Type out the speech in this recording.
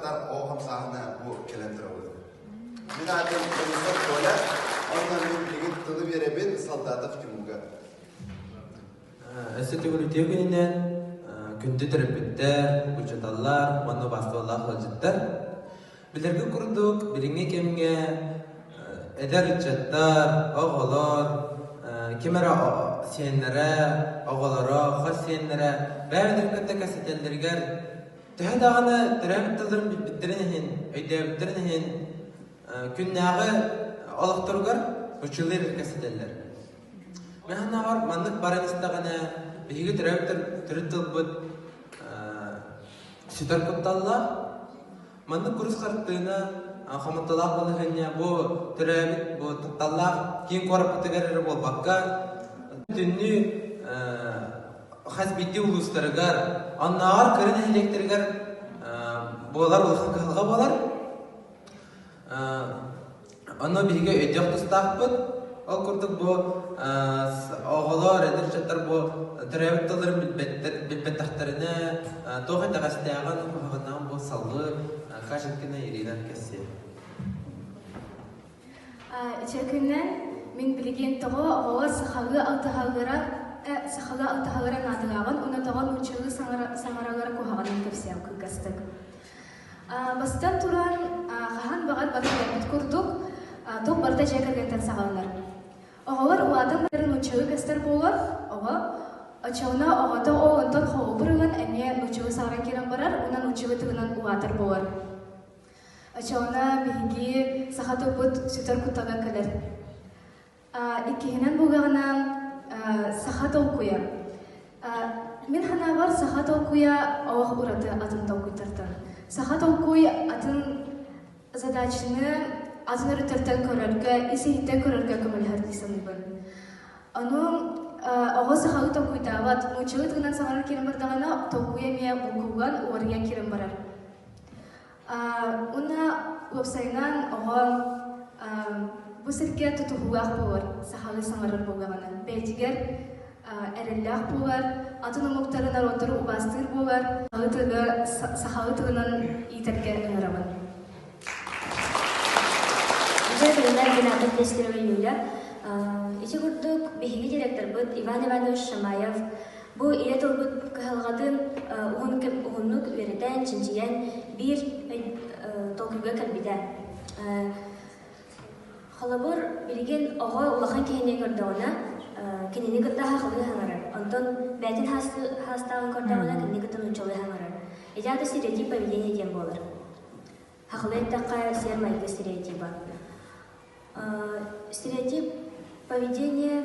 дьарыктар оҕо хамсааһына бу кэлэн турабыт. Мин аатым Борисов Коля, онно мин билигин тылы биэрэбин Солдатов Тимурга. Өссө төгүл үтүө күнүнэн күндү төрөппүттэр, учууталлар уонна убаастабыллаах ыалдьыттар. Билэргэ курдук, билиҥҥи кэмҥэ эдэр ыччаттар, оҕолор, ким эрэ сиэннэрэ, оҕолоро, хос сиэннэрэ бэйэ-бэйэлэрин кытта кэпсэтэллэригэр төһө даҕаны төрөөбүт тылларын билбиттэрин иһин, өйдөөбүттэрин иһин күннээҕи олохторугар учулуу эрэ кэпсэтэллэр. Мин санаабар, маннык баран истэҕинэ, биһиги төрөөбүт төрүт тылбыт сүтэр кутталлаах. Маннык курус хартыына, хомолтолоох балаһыанньа бу төрөөбүт, бу тапталлаах киин куораппытыгар эрэ буолбакка, бүтүннүү хас биирдии улуустарыгар, оннооҕор кыра нэһилиэктэригэр буолар улахан кыһалҕа буолар. Онно биһиги өйдүөх тустаахпыт. Ол курдук бу оҕолор, эдэр ыччаттар бу төрөөбүт тылларын билбэттэхтэринэ туох итэҕэстээҕин, куһаҕаннааҕын бу салгыы Кашенкина Ирина кэпсиэ. Үчүгүнэн мин билигин тоҕо оҕолор сахалыы алтыһаллара сахалыы алтыһаллара наадалааҕын уонна тоҕо нууччалыы саҥараллара куһаҕанын кэпсиэм кылгастык. Бастатан туран, хаһан баҕар бары курдук, туох барыта дьиэ кэргэнтэн саҕаланар. Оҕолор улаатан баран нууччалыы көстөр буолар, оҕо оччоҕуна оҕото ол онтон холобур ылан эмиэ нууччалыы саҥаран киирэн барар уонна нууччалыы тылынан улаатар буолар. Оччоҕуна биһиги саха тылбыт сүтэр куттала кэлэр. Иккиһинэн буоллаҕына, саха толкуйа. Мин санаабар, саха толкуйа олох ураты атын толкуйтартан. Саха толкуй атын задачаны атын өрүттэртэн көрөргө, ис-иһиттэн көрөргө көмөлөһөр дии саныыбын. Ону оҕо сахалыы толкуйдаабат, нууччалыы тылынан саҥарар киирэн бардаҕына, толкуйа эмиэ булкуллан, уларыйан киирэн барар. Уонна уопсайынан оҕо бу сиргэ тутуһуулаах буолар, сахалыы саҥарар буоллаҕына, бэйэтигэр эрэллээх буолар, атын омуктары, норуоттары убаастыыр буолар, сахалыы тылынан иитэргэ ыҥырабын. Дьэ, күннэр Геннадий Нестерова Юля. Ити курдук биһиги директорбыт Иван Иванович Шамаев Бу ийэ тылбыт кыһалҕатын уһун кэм уһуннук үөрэтэн, чинчийэн биир толкуйга кэлбитэ. Холобур, билигин оҕо улахан киһини көрдөҕүнэ, кинини кытта сахалыы саҥарар. Онтон бэйэтин хаастааҕын көрдөҕүнэ, кинини кытта нууччалыы саҥарар. Ити аата стереотип поведения диэн буолар. Сахалыы эттэххэ, сиэр-майгы стереотиба. Стереотип поведения.